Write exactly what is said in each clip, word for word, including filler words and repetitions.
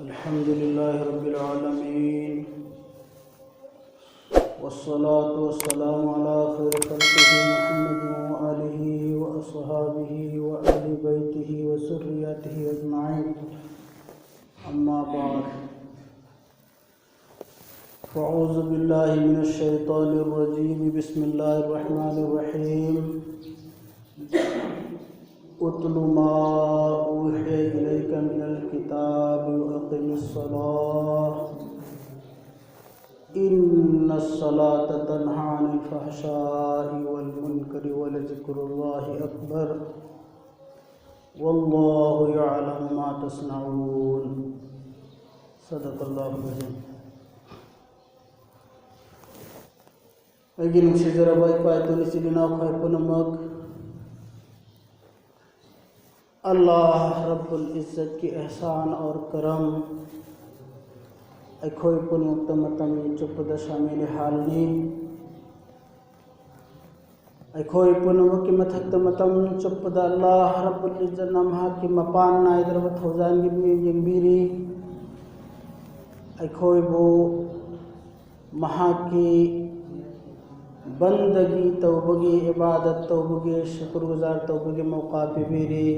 الحمد لله رب العالمين، والصلاة والسلام على خير خلقه محمد وآله وأصحابه وأهل بيته وذريته أجمعين. أما بعد، فأعوذ بالله من الشيطان الرجيم. بسم الله الرحمن الرحيم. اتل ما أوحي إليك من الكتاب وأقم الصلاة إن الصلاة تنهى عن الفحشاء والمنكر ولذكر الله أكبر والله يعلم ما تصنعون. صدق الله العظيم. ꯑꯩꯒꯤ ꯅꯨꯡꯁꯤꯖꯔꯕ ꯏꯄꯥ ꯏꯄꯨ ꯏꯆꯤꯜ ꯏꯅꯥꯎ ꯈ꯭ꯋꯥꯏ ꯄꯨꯝꯅꯃꯛ, ꯑꯜꯂꯥꯍ ꯔꯕꯨꯜ ꯏꯖꯠꯀꯤ ꯑꯦꯍꯁꯥꯟ ꯑꯣꯔ ꯀꯔꯝ ꯑꯩꯈꯣꯏ ꯄꯨꯝꯅꯃꯛꯇ ꯃꯇꯝ ꯆꯨꯞꯄꯗ ꯁꯥꯃꯤꯜ ꯍꯥꯜꯂꯤ꯫ ꯑꯩꯈꯣꯏ ꯄꯨꯝꯅꯃꯛꯀꯤ ꯃꯊꯛꯇ ꯃꯇꯝ ꯆꯨꯞꯄꯗ ꯑꯜꯂꯥꯍ ꯔꯕꯨꯜ ꯏꯖꯠꯅ ꯃꯍꯥꯛꯀꯤ ꯃꯄꯥꯟ ꯅꯥꯏꯗ꯭ꯔꯕ ꯊꯧꯖꯥꯜꯒꯤ ꯃꯤꯠꯌꯦꯡ ꯌꯦꯡꯕꯤꯔꯤ꯫ ꯑꯩꯈꯣꯏꯕꯨ ꯃꯍꯥꯛꯀꯤ ꯕꯟꯗꯒꯤ ꯇꯧꯕꯒꯤ, ꯏꯕꯥꯗꯠ ꯇꯧꯕꯒꯤ, ꯁꯨꯀ꯭ꯔꯒꯨꯖꯥꯔ ꯇꯧꯕꯒꯤ ꯃꯧꯀꯥ ꯄꯤꯕꯤꯔꯤ꯫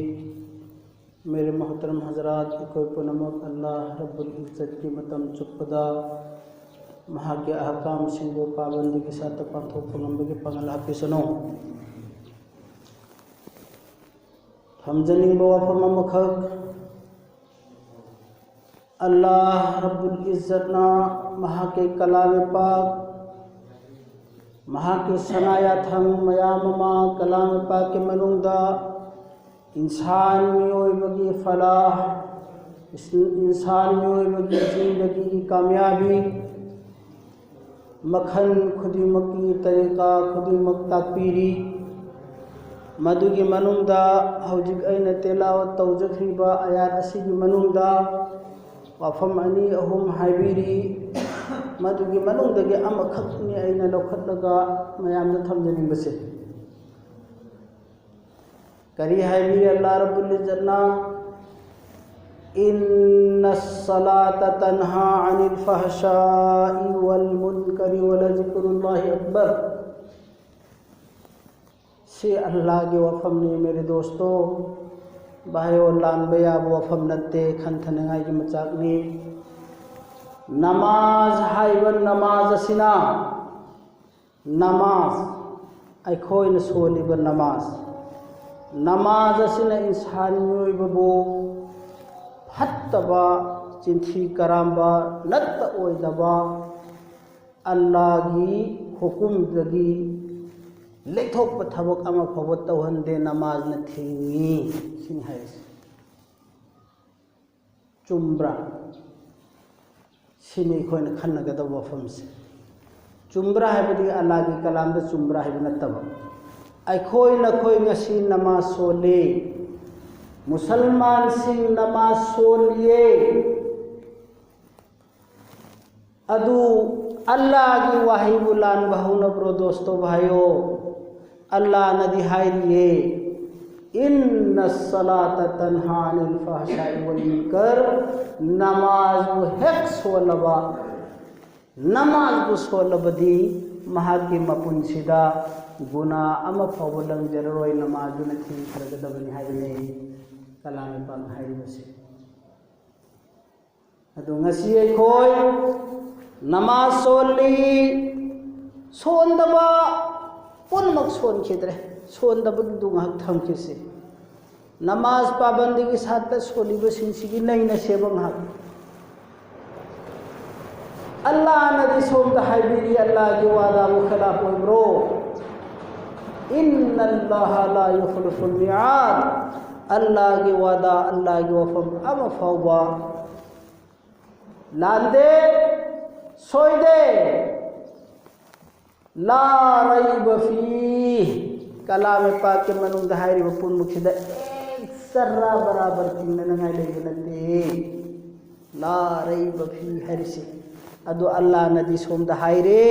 ꯃꯦꯔꯦ ꯃꯣꯍꯇꯔꯝ ꯍꯖꯔꯥꯠ, ꯑꯩꯈꯣꯏ ꯄꯨꯝꯅꯃꯛ ꯑꯜꯂꯥꯍ ꯔꯕꯨꯜ ꯏꯖꯠꯀꯤ ꯃꯇꯝ ꯆꯨꯞꯄꯗ ꯃꯍꯥꯛꯀꯤ ꯑꯍꯀꯥꯝꯁꯤꯡꯕꯨ ꯄꯥꯕꯟꯗꯤꯒꯤ ꯁꯥꯠꯇ ꯄꯥꯡꯊꯣꯛꯄ ꯉꯝꯕꯒꯤ ꯄꯥꯡꯒꯜ ꯍꯥꯞꯄꯤꯁꯅꯨ꯫ ꯊꯝꯖꯅꯤꯡꯕ ꯋꯥꯐꯝ ꯑꯃꯈꯛ, ꯑꯜꯂꯥꯍ ꯔꯕꯨꯜ ꯏꯖꯠꯅ ꯃꯍꯥꯛꯀꯤ ꯀꯂꯥꯃꯦ ꯄꯥꯛ, ꯃꯍꯥꯛꯀꯤ ꯁꯅꯥ ꯌꯥꯊꯪ ꯃꯌꯥꯝ ꯑꯃ ꯀꯂꯥꯃꯦ ꯄꯥꯛꯀꯤ ꯃꯅꯨꯡꯗ ꯏꯟꯁꯥꯟ ꯃꯤꯑꯣꯏꯕꯒꯤ ꯐꯂꯥꯍ, ꯏꯟꯁꯥꯟ ꯃꯤꯑꯣꯏꯕꯒꯤ ꯖꯤꯟꯗꯒꯤꯒꯤ ꯀꯥꯃꯌꯥꯕꯤ, ꯃꯈꯜ ꯈꯨꯗꯤꯡꯃꯛꯀꯤ ꯇꯔꯤꯀꯥ ꯈꯨꯗꯤꯡꯃꯛ ꯇꯥꯛꯄꯤꯔꯤ꯫ ꯃꯗꯨꯒꯤ ꯃꯅꯨꯡꯗ ꯍꯧꯖꯤꯛ ꯑꯩꯅ ꯇꯦꯂꯥꯋꯠ ꯇꯧꯖꯈ꯭ꯔꯤꯕ ꯑꯌꯥꯠ ꯑꯁꯤꯒꯤ ꯃꯅꯨꯡꯗ ꯋꯥꯐꯝ ꯑꯅꯤ ꯑꯍꯨꯝ ꯍꯥꯏꯕꯤꯔꯤ꯫ ꯃꯗꯨꯒꯤ ꯃꯅꯨꯡꯗꯒꯤ ꯑꯃꯈꯛꯅꯤ ꯑꯩꯅ ꯂꯧꯈꯠꯂꯒ ꯃꯌꯥꯝꯗ ꯊꯝꯖꯅꯤꯡꯕꯁꯦ꯫ ꯀꯔꯤ ꯍꯥꯏꯕꯤꯔꯤ ꯑꯜꯂꯥ ꯔꯕꯨꯜ ꯏꯖꯠꯅ? "ꯏꯟꯅ ꯁꯂꯥꯇ ꯇꯟꯍꯥ ꯑꯅꯤꯜ ꯐꯍꯁꯥꯏ ꯋꯜ ꯃꯨꯟꯀꯔꯤ ꯋꯂꯖꯤꯀ꯭ꯔꯨꯜꯂꯥꯍꯤ ꯑꯛꯕꯔ"꯫ ꯁꯤ ꯑꯜꯂꯥꯒꯤ ꯋꯥꯐꯝꯅꯤ, ꯃꯦꯔꯦ ꯗꯣꯁꯇꯣ꯫ ꯚꯥꯏꯌꯣ, ꯂꯥꯟꯕ ꯌꯥꯕ ꯋꯥꯐꯝ ꯅꯠꯇꯦ, ꯈꯟꯊꯅꯤꯡꯉꯥꯏꯒꯤ ꯃꯆꯥꯛꯅꯤ꯫ ꯅꯃꯥꯖ ꯍꯥꯏꯕ ꯅꯃꯥꯖ ꯑꯁꯤꯅ, ꯅꯃꯥꯖ, ꯑꯩꯈꯣꯏꯅ ꯁꯣꯜꯂꯤꯕ ꯅꯃꯥꯖ, ꯅꯃꯥꯖ ꯑꯁꯤꯅ ꯏꯟꯁꯥꯟ ꯃꯤꯑꯣꯏꯕꯕꯨ ꯐꯠꯇꯕ, ꯆꯤꯟꯊꯤ ꯀꯔꯥꯝꯕ, ꯅꯠꯇ ꯑꯣꯏꯗꯕ, ꯑꯜꯂꯥꯒꯤ ꯍꯨꯀꯨꯝꯗꯒꯤ ꯂꯩꯊꯣꯛꯄ ꯊꯕꯛ ꯑꯃ ꯐꯥꯎꯕ ꯇꯧꯍꯟꯗꯦ, ꯅꯃꯥꯖꯅ ꯊꯤꯡꯉꯤ꯫ ꯁꯤꯅꯤ ꯍꯥꯏꯔꯤꯁꯦ꯫ ꯆꯨꯝꯕ꯭ꯔꯥ? ꯁꯤꯅꯤ ꯑꯩꯈꯣꯏꯅ ꯈꯟꯅꯒꯗꯕ ꯋꯥꯐꯝꯁꯦ꯫ ꯆꯨꯝꯕ꯭ꯔꯥ ꯍꯥꯏꯕꯗꯤ ꯑꯜꯂꯥꯒꯤ ꯀꯂꯥꯝꯗ ꯆꯨꯝꯕ꯭ꯔꯥ ꯍꯥꯏꯕ ꯅꯠꯇꯕ, ꯑꯩꯈꯣꯏ ꯅꯈꯣꯏ ꯉꯁꯤ ꯅꯃꯥꯖ ꯁꯣꯜꯂꯤ, ꯃꯨꯁꯜꯃꯥꯟꯁꯤꯡ ꯅꯃꯥꯖ ꯁꯣꯜꯂꯤꯌꯦ꯫ ꯑꯗꯨ ꯑꯜꯂꯥꯒꯤ ꯋꯥꯍꯩꯕꯨ ꯂꯥꯟꯕ ꯍꯧꯅꯕ꯭ꯔꯣ, ꯗꯣꯁꯇꯣ ꯚꯥꯏꯌꯣ? ꯑꯜꯂꯥꯅꯗꯤ ꯍꯥꯏꯔꯤꯌꯦ, "ꯏꯟꯅ ꯁꯂꯥꯇ ꯇꯟꯍꯥ ꯑꯅꯤꯜ ꯐꯍꯁꯥꯏ ꯋꯜ ꯃꯨꯟꯀꯔ"꯫ ꯅꯃꯥꯖꯕꯨ ꯍꯦꯛ ꯁꯣꯜꯂꯕ, ꯅꯃꯥꯖꯕꯨ ꯁꯣꯜꯂꯕꯗꯤ ꯃꯍꯥꯛꯀꯤ ꯃꯄꯨꯟꯁꯤꯗ ꯒꯨꯅꯥ ꯑꯃ ꯐꯥꯎꯕ ꯂꯪꯖꯔꯔꯣꯏ, ꯅꯃꯥꯖꯗꯨꯅ ꯊꯤꯡꯈ꯭ꯔꯒꯗꯕꯅꯤ ꯍꯥꯏꯕꯅꯤ ꯀꯂꯥꯝ ꯄꯥꯛꯅ ꯍꯥꯏꯔꯤꯕꯁꯦ꯫ ꯑꯗꯨ ꯉꯁꯤ ꯑꯩꯈꯣꯏ ꯅꯃꯥꯖ ꯁꯣꯜꯂꯤ, ꯁꯣꯟꯗꯕ ꯄꯨꯝꯅꯃꯛ ꯁꯣꯟꯈꯤꯗ꯭ꯔꯦ, ꯁꯣꯟꯗꯕꯒꯤꯗꯨ ꯉꯥꯏꯍꯥꯛ ꯊꯝꯈꯤꯁꯤ꯫ ꯅꯃꯥꯖ ꯄꯥꯕꯟꯗꯒꯤ ꯁꯥꯠꯇ ꯁꯣꯜꯂꯤꯕꯁꯤꯡꯁꯤꯒꯤ ꯅꯩꯅꯁꯦꯕ ꯉꯥꯏꯍꯥꯛ꯫ ꯑꯜꯂꯥꯅꯗꯤ ꯁꯣꯝꯗ ꯍꯥꯏꯕꯤꯔꯤ, ꯑꯜꯂꯥꯒꯤ ꯋꯥꯗꯥꯕꯨ ꯈꯤꯂꯥꯐ ꯑꯣꯏꯕ꯭ꯔꯣ? "ꯏꯟꯅ ꯑꯜꯂꯥꯍ ꯂꯥ ꯌꯨꯈꯂꯤꯐꯨꯜ ꯃꯤꯑꯥꯗ"꯫ ꯑꯜꯂꯥꯒꯤ ꯋꯥꯗꯥ, ꯑꯜꯂꯥꯒꯤ ꯋꯥꯐꯝ ꯑꯃ ꯐꯥꯎꯕ ꯂꯥꯟꯗꯦ, ꯁꯣꯏꯗꯦ꯫ "ꯂꯥ ꯔꯩꯕ ꯐꯤ"꯫ ꯀꯂꯥꯃꯦ ꯄꯥꯛꯀꯤ ꯃꯅꯨꯡꯗ ꯍꯥꯏꯔꯤꯕ ꯄꯨꯝꯅꯃꯛꯁꯤꯗ ꯑꯦꯛ ꯆꯔꯥ ꯕꯔꯥꯕꯔ ꯆꯤꯡꯅꯅꯉꯥꯏ ꯂꯩꯕ ꯅꯠꯇꯦ꯫ "ꯂꯥ ꯔꯩꯕ ꯐꯤ" ꯍꯥꯏꯔꯤꯁꯤ꯫ ꯑꯗꯨ ꯑꯜꯂꯥꯅꯗꯤ ꯁꯣꯝꯗ ꯍꯥꯏꯔꯦ,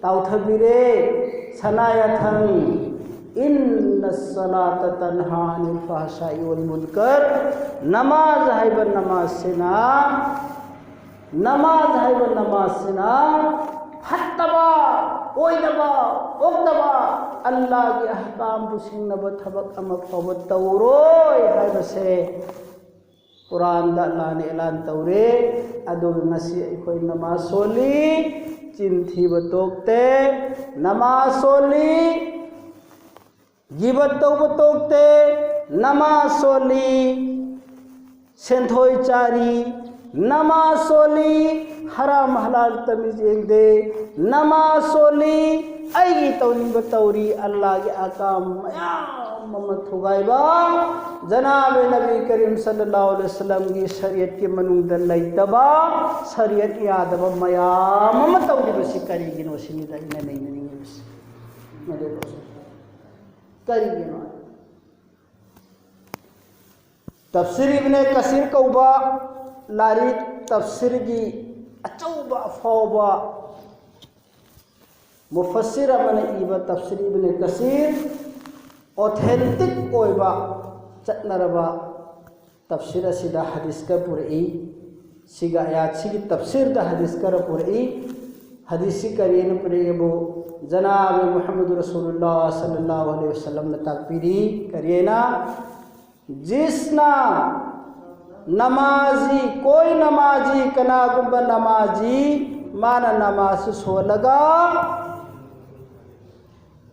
ꯇꯥꯎꯊꯕꯤꯔꯦ, ꯁꯅꯥ ꯌꯥꯊꯪ, ꯏꯟꯅ ꯁꯂꯥꯇ ꯇꯟꯍꯥ ꯑꯅꯤꯜ ꯐꯍꯁꯥꯏ ꯋꯜ ꯃꯨꯟꯀꯔ꯫ ꯅꯃꯥꯖ ꯍꯥꯏꯕ ꯅꯃꯥꯖꯁꯤꯅ, ꯅꯃꯥꯖ ꯍꯥꯏꯕ ꯅꯃꯥꯖꯁꯤꯅ ꯐꯠꯇꯕ, ꯑꯣꯏꯗꯕ, ꯑꯣꯛꯇꯕ, ꯑꯜꯂꯥꯒꯤ ꯑꯍꯀꯥꯝꯕꯨ ꯁꯤꯡꯅꯕ ꯊꯕꯛ ꯑꯃ ꯐꯥꯎꯕ ꯇꯧꯔꯣꯏ ꯍꯥꯏꯕꯁꯦ ꯀꯨꯔꯥꯟꯗ ꯑꯜꯂꯥꯅ ꯑꯦꯂꯥꯟ ꯇꯧꯔꯦ꯫ ꯑꯗꯨꯒ ꯉꯁꯤ ꯑꯩꯈꯣꯏ ꯅꯃꯥꯖ ꯁꯣꯜꯂꯤ, ꯆꯤꯟ ꯊꯤꯕ ꯇꯣꯛꯇꯦ, ꯅꯃꯥꯖ ꯁꯣꯜꯂꯤ, ꯒꯤꯕꯠ ꯇꯧꯕ ꯇꯣꯛꯇꯦ, ꯅꯃꯥꯖ ꯁꯣꯜꯂꯤ, ꯁꯦꯟꯊꯣꯏ ꯆꯥꯔꯤ, ꯅꯃꯥꯖ ꯁꯣꯜꯂꯤ, ꯍꯔꯥꯝ ꯍꯂꯥꯜ ꯇꯃꯤꯖ ꯌꯦꯡꯗꯦ, ꯅꯃꯥꯖ ꯁꯣꯜꯂꯤ, ꯑꯩꯒꯤ ꯇꯧꯅꯤꯡꯕ ꯇꯧꯔꯤ, ꯑꯜꯂꯥꯒꯤ ꯑꯍꯀꯥꯝ ꯃꯌꯥꯝ ꯑꯃ ꯊꯨꯒꯥꯏꯕ, ꯖꯅꯥꯕ ꯅꯕꯤ ꯀꯔꯤꯝ ꯁꯜꯂꯜꯂꯥꯍꯨ ꯑꯂꯩꯍꯤ ꯋꯁꯜꯂꯝꯒꯤ ꯁꯔꯤꯌꯠꯀꯤ ꯃꯅꯨꯡꯗ ꯂꯩꯇꯕ, ꯁꯔꯤꯌꯠ ꯌꯥꯗꯕ ꯃꯌꯥꯝ ꯑꯃ ꯇꯧꯔꯤꯕꯁꯤ ꯀꯔꯤꯒꯤꯅꯣ ꯁꯤꯅꯤꯗ ꯑꯩꯅ ꯅꯩꯅꯅꯤꯡꯉꯤꯕꯁꯤ꯫ ꯃꯗꯨ ꯀꯔꯤꯒꯤꯅꯣ? ꯇꯐꯁꯤꯔ ꯏꯕꯅꯦ ꯀꯁꯤꯔ ꯀꯧꯕ ꯂꯥꯏꯔꯤꯛ, ꯇꯐꯁꯤꯔꯒꯤ ꯑꯆꯧꯕ ꯑꯐꯥꯎꯕ ꯃꯨꯐꯁꯤꯔ ꯑꯃꯅ ꯏꯕ ꯇꯐꯁꯤꯔ ꯏꯕꯅꯦ ꯀꯁꯤꯔ, ꯑꯣꯊꯦꯟꯇꯤꯛ ꯑꯣꯏꯕ, ꯆꯠꯅꯔꯕ ꯇꯐꯁꯤꯔ ꯑꯁꯤꯗ ꯍꯗꯤꯁ ꯈꯔ ꯄꯨꯔꯛꯏ꯫ ꯁꯤꯒ ꯑꯌꯥꯠ ꯁꯤꯒꯤ ꯇꯐꯁꯤꯔꯗ ꯍꯗꯤꯁ ꯈꯔ ꯄꯨꯔꯛꯏ꯫ ꯍꯗꯤꯁꯁꯤ ꯀꯔꯤꯅ ꯄꯨꯔꯛꯏꯕꯨ, ꯖꯅꯥꯕ ꯃꯨꯍꯝꯃꯗꯨ ꯔꯁꯨꯂꯨꯜꯂꯥꯍ ꯁꯜꯂꯜꯂꯥꯍꯨ ꯑꯂꯩꯍꯤ ꯋꯁꯜꯂꯝꯅ ꯇꯥꯛꯄꯤꯔꯤ꯫ ꯀꯔꯤꯅ? ꯖꯤꯁꯅ ꯅꯃꯥꯖꯤ, ꯀꯣꯏ ꯅꯃꯥꯖꯤ, ꯀꯅꯥꯒꯨꯝꯕ ꯅꯃꯥꯖꯤ, ꯃꯥꯅ ꯅꯃꯥꯖꯁꯨ ꯁꯣꯜꯂꯒ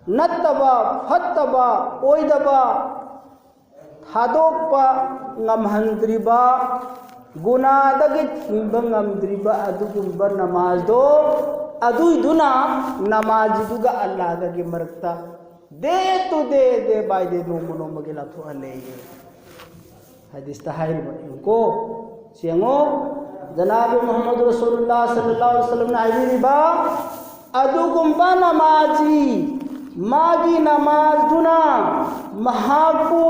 ꯅꯠꯇꯕ, ꯐꯠꯇꯕ, ꯑꯣꯏꯗꯕ, ꯊꯥꯗꯣꯛꯄ ꯉꯝꯍꯟꯗ꯭ꯔꯤꯕ, ꯒꯨꯅꯥꯗꯒꯤ ꯊꯤꯡꯕ ꯉꯝꯗ꯭ꯔꯤꯕ ꯑꯗꯨꯒꯨꯝꯕ ꯅꯃꯥꯖꯗꯣ, ꯑꯗꯨꯏꯗꯨꯅ ꯅꯃꯥꯖꯗꯨꯒ ꯑꯜꯂꯥꯍꯒꯒꯤ ꯃꯔꯛꯇ day to day, day by day, ꯅꯣꯡꯃ ꯅꯣꯡꯃꯒꯤ ꯂꯥꯞꯊꯣꯛꯍꯜꯂꯦ꯫ ꯍꯗꯤꯁꯇ ꯍꯥꯏꯔꯤꯕ ꯌꯦꯡꯉꯨꯀꯣ꯫ ꯁꯤ ꯌꯦꯡꯉꯣ, ꯖꯅꯥꯕ ꯃꯨꯍꯝꯃꯗ ꯔꯁꯨꯂꯨꯜꯂꯥꯍ ꯁꯜꯂꯜꯂꯥꯍꯨ ꯑꯂꯩꯍꯤ ꯋꯁꯜꯂꯝꯅ ꯍꯥꯏꯕꯤꯔꯤꯕ, ꯑꯗꯨꯒꯨꯝꯕ ꯅꯃꯥꯖꯤ, ꯃꯥꯒꯤ ꯅꯃꯥꯖꯗꯨꯅ ꯃꯍꯥꯛꯄꯨ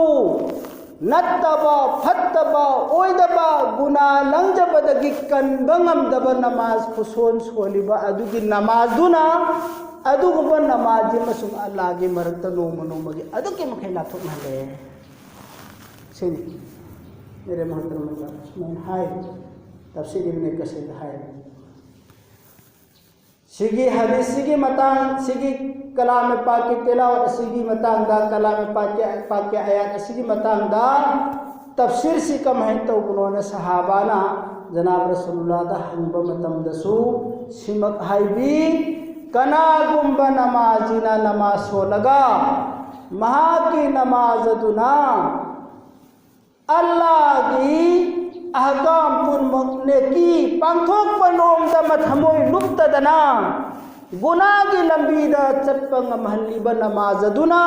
ꯅꯠꯇꯕ, ꯐꯠꯇꯕ, ꯑꯣꯏꯗꯕ, ꯒꯨꯅꯥ ꯂꯪꯖꯕꯗꯒꯤ ꯀꯟꯕ ꯉꯝꯗꯕ ꯅꯃꯥꯖ ꯈꯨꯁꯣꯟ ꯁꯣꯜꯂꯤꯕ ꯑꯗꯨꯒꯤ ꯅꯃꯥꯖꯗꯨꯅ ꯑꯗꯨꯒꯨꯝꯕ ꯅꯃꯥꯖꯤ ꯑꯃꯁꯨꯡ ꯑꯜꯂꯥꯒꯤ ꯃꯔꯛꯇ ꯅꯣꯡꯃ ꯅꯣꯡꯃꯒꯤ ꯑꯗꯨꯛꯀꯤ ꯃꯈꯩ ꯂꯥꯞꯊꯣꯛꯅꯍꯜꯂꯦ꯫ ꯁꯤꯅꯤ꯫ ꯃꯦꯔꯦ ꯃꯣꯍꯇꯔꯝ ꯁꯨꯃꯥꯏꯅ ꯍꯥꯏ꯫ ꯇꯐꯁꯤꯔ ꯏꯕꯅꯦ ꯀꯁꯤꯔꯗ ꯍꯥꯏ꯫ ꯁꯤꯒꯤ ꯍꯗꯤꯁꯁꯤꯒꯤ ꯃꯇꯥꯡ, ꯁꯤꯒꯤ ꯀꯂꯥꯝ ꯄꯥꯛꯀꯤ ꯇꯤꯂꯥꯋꯠ ꯑꯁꯤꯒꯤ ꯃꯇꯥꯡꯗ, ꯀꯂꯥꯝ ꯄꯥꯛꯀꯤ, ꯄꯥꯛꯀꯤ ꯑꯥꯌꯥꯠ ꯑꯁꯤꯒꯤ ꯃꯇꯥꯡꯗ ꯇꯐꯁꯤꯔꯁꯤ ꯀꯃꯥꯏꯅ ꯇꯧꯕꯅꯣꯅ ꯁꯍꯥꯕꯥꯅ ꯖꯅꯥꯕ ꯔꯁꯨꯂꯨꯜꯂꯥꯍꯗ ꯍꯪꯕ ꯃꯇꯝꯗꯁꯨ ꯁꯤꯃꯛ ꯍꯥꯏꯕꯤ, ꯀꯅꯥꯒꯨꯝꯕ ꯅꯃꯥꯖꯤꯅ ꯅꯃꯥꯖ ꯁꯣꯜꯂꯒ ꯃꯍꯥꯛꯀꯤ ꯅꯃꯥꯖ ꯑꯗꯨꯅ ꯑꯜꯂꯥꯍꯒꯤ ꯑꯍꯀꯥꯝ ꯄꯨꯝꯅꯃꯛ ꯅꯦꯀꯤ ꯄꯥꯡꯊꯣꯛꯄ ꯂꯣꯝꯗ ꯃꯊꯃꯣꯏ ꯂꯨꯞꯇꯗꯅ ꯒꯨꯅꯥꯒꯤ ꯂꯝꯕꯤꯗ ꯆꯠꯄ ꯉꯝꯍꯜꯂꯤꯕ ꯅꯃꯥꯖ ꯑꯗꯨꯅ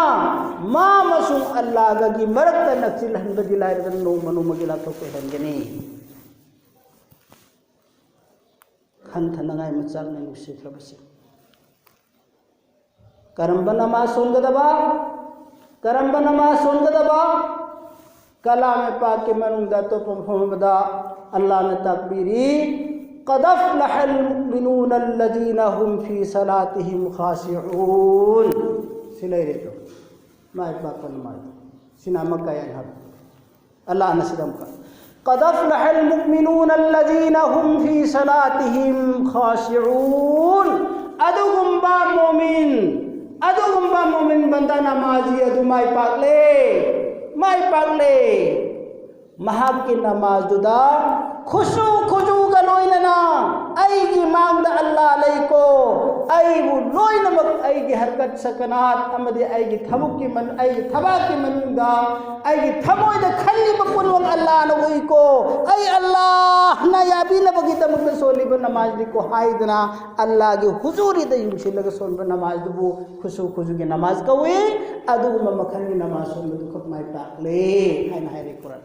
ꯃꯥ ꯑꯃꯁꯨꯡ ꯑꯜꯂꯥꯍꯒꯤ ꯃꯔꯛꯇ ꯅꯛꯁꯤꯜꯍꯟꯕꯗꯤ ꯂꯥꯏꯔꯗꯅ ꯅꯣꯡꯃ ꯅꯣꯡꯃꯒꯤ ꯂꯥꯞꯊꯣꯛꯄ ꯍꯦꯟꯒꯅꯤ꯫ ꯈꯟꯊꯅꯉꯥꯏ ꯃꯆꯥꯛꯅꯤ ꯅꯨꯡꯁꯤꯈ꯭ꯔꯕꯁꯤ꯫ ꯀꯔꯝꯕ ꯅꯃꯥꯖ ꯁꯣꯟꯒꯗꯕ? ꯀꯔꯝꯕ ꯅꯃꯥꯖ ꯁꯣꯟꯒꯗꯕ? ꯀꯂꯥꯝ ꯄꯥꯛꯀꯤ ꯃꯅꯨꯡꯗ ꯑꯇꯣꯞꯄ ꯃꯐꯝ ꯑꯃꯗ ꯑꯜꯂꯥꯍꯅ ꯇꯥꯛꯄꯤꯔꯤ, "قد أفلح المؤمنون الذين هم في صلاتهم خاشعون"꯫ ꯁꯤ ꯂꯩꯔꯦ ꯑꯗꯣ꯫ ꯃꯥꯏ ꯄꯥꯛꯄ ꯅꯃꯥꯖ꯫ ꯁꯤꯅ ꯑꯃ ꯀꯌꯥ ꯍꯥꯏꯕ? ꯑꯜꯂꯥꯍꯅ ꯁꯤꯗ ꯑꯃꯨꯛꯀ, "قد أفلح المؤمنون الذين هم في صلاتهم خاشعون"꯫ ꯑꯗꯨꯒꯨꯝꯕ ꯃꯣꯃꯤꯟ, ꯑꯗꯨꯒꯨꯝꯕ ꯃꯣꯃꯤꯟ ꯕꯟꯗꯥ ꯅꯃꯥꯖꯤ ꯑꯗꯨ ꯃꯥꯏ ꯄꯥꯛꯂꯦ, ꯃꯥꯏ ꯄꯥꯛꯂꯦ꯫ ꯃꯍꯥꯛꯀꯤ ꯅꯃꯥꯖꯗꯨꯗ ꯈꯨꯁꯨ ꯈꯨꯖꯨꯒ ꯂꯣꯏꯅꯅ ꯑꯩꯒꯤ ꯃꯥꯡꯗ ꯑꯜꯂꯥꯍ ꯂꯩꯀꯣ, ꯑꯩꯕꯨ ꯂꯣꯏꯅꯃꯛ ꯑꯩꯒꯤ ꯍꯔꯀꯠ ꯁꯀꯅꯥꯠ ꯑꯃꯗꯤ ꯑꯩꯒꯤ ꯊꯕꯛꯀꯤ ꯃꯅꯨꯡ-, ꯑꯩꯒꯤ ꯊꯕꯥꯛꯀꯤ ꯃꯅꯨꯡꯗ ꯑꯩꯒꯤ ꯊꯃꯣꯏꯗ ꯈꯜꯂꯤꯕ ꯄꯨꯝꯅꯃꯛ ꯑꯜꯂꯥꯍꯅ ꯎꯏꯀꯣ, ꯑꯩ ꯑꯜꯂꯥꯍꯅ ꯌꯥꯕꯤꯅꯕꯒꯤꯗꯃꯛꯇ ꯁꯣꯜꯂꯤꯕ ꯅꯃꯥꯖꯅꯤꯀꯣ ꯍꯥꯏꯗꯅ ꯑꯜꯂꯥꯍꯒꯤ ꯍꯨꯖꯨꯔꯤꯗ ꯌꯨꯡꯁꯤꯜꯂꯒ ꯁꯣꯟꯕ ꯅꯃꯥꯖꯗꯨꯕꯨ ꯈꯨꯁꯨ ꯈꯨꯖꯨꯒꯤ ꯅꯃꯥꯖ ꯀꯧꯏ꯫ ꯑꯗꯨꯒꯨꯝꯕ ꯃꯈꯜꯒꯤ ꯅꯃꯥꯖ ꯁꯣꯟꯕꯗꯨ ꯈꯛ ꯃꯥꯏ ꯄꯥꯛꯂꯦ ꯍꯥꯏꯅ ꯍꯥꯏꯔꯤ ꯀꯨꯔꯥꯟ꯫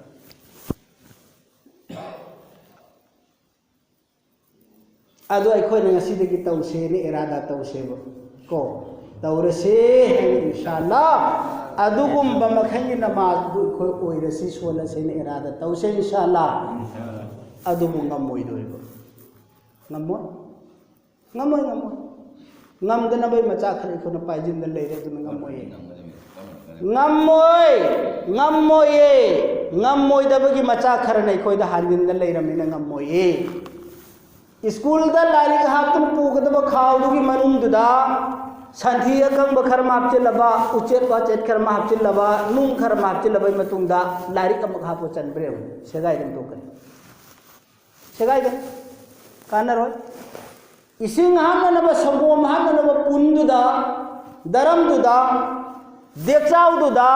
ꯑꯗꯣ ꯑꯩꯈꯣꯏꯅ ꯉꯁꯤꯗꯒꯤ ꯇꯧꯁꯦꯅ ꯏꯔꯥꯗꯥ ꯇꯧꯁꯦꯕ ꯀꯣ, ꯇꯧꯔꯁꯦ ꯍꯥꯏꯅ ꯏꯟꯁꯥꯜꯂꯥ꯫ ꯑꯗꯨꯒꯨꯝꯕ ꯃꯈꯜꯒꯤ ꯅꯃꯥꯖꯗꯨ ꯑꯩꯈꯣꯏ ꯑꯣꯏꯔꯁꯤ, ꯁꯣꯜꯂꯁꯦꯅ ꯏꯔꯥꯗꯥ ꯇꯧꯁꯦ ꯏꯟꯁꯥꯜꯂꯥ꯫ ꯑꯗꯨꯕꯨ ꯉꯝꯃꯣꯏꯗꯣꯔꯤꯕ꯫ ꯉꯝꯃꯣꯏ꯫ ꯉꯝꯃꯣꯏ, ꯉꯝꯃꯣꯏ꯫ ꯉꯝꯗꯅꯕꯒꯤ ꯃꯆꯥꯛ ꯈꯔ ꯑꯩꯈꯣꯏꯅ ꯄꯥꯏꯁꯤꯟꯗꯅ ꯂꯩꯔꯦ, ꯑꯗꯨꯅ ꯉꯝꯃꯣꯏꯌꯦ꯫ ꯉꯝꯃꯣꯏ, ꯉꯝꯃꯣꯏꯌꯦ꯫ ꯉꯝꯃꯣꯏꯗꯕꯒꯤ ꯃꯆꯥꯛ ꯈꯔꯅ ꯑꯩꯈꯣꯏꯗ ꯍꯥꯟꯖꯤꯟꯗꯅ ꯂꯩꯔꯝꯃꯤꯅ ꯉꯝꯃꯣꯏꯌꯦ꯫ ꯁ꯭ꯀꯨꯜꯗ ꯂꯥꯏꯔꯤꯛ ꯍꯥꯞꯇꯨꯅ ꯄꯨꯒꯗꯕ ꯈꯥꯎꯗꯨꯒꯤ ꯃꯅꯨꯡꯗꯨꯗ ꯁꯟꯊꯤ ꯑꯀꯪꯕ ꯈꯔ ꯑꯃ ꯍꯥꯞꯆꯤꯜꯂꯕ, ꯎꯆꯦꯠ ꯋꯥꯆꯦꯠ ꯈꯔ ꯑꯃ ꯍꯥꯞꯆꯤꯜꯂꯕ, ꯅꯨꯡ ꯈꯔ ꯑꯃ ꯍꯥꯞꯆꯤꯜꯂꯕꯒꯤ ꯃꯇꯨꯡꯗ ꯂꯥꯏꯔꯤꯛ ꯑꯃꯈꯛ ꯍꯥꯞꯄ ꯆꯟꯕ꯭ꯔꯥ ꯌꯦꯡꯉꯨ, ꯁꯦꯒꯥꯏꯗꯅ ꯇꯣꯛꯀꯅꯤ꯫ ꯁꯦꯒꯥꯏꯒꯅꯤ, ꯀꯥꯟꯅꯔꯣꯏ꯫ ꯏꯁꯤꯡ ꯍꯥꯞꯅꯅꯕ, ꯁꯪꯒꯣꯝ ꯍꯥꯞꯅꯕ ꯄꯨꯟꯗꯨꯗ, ꯗꯔꯝꯗꯨꯗ, ꯗꯦꯛꯆꯥꯎꯗꯨꯗ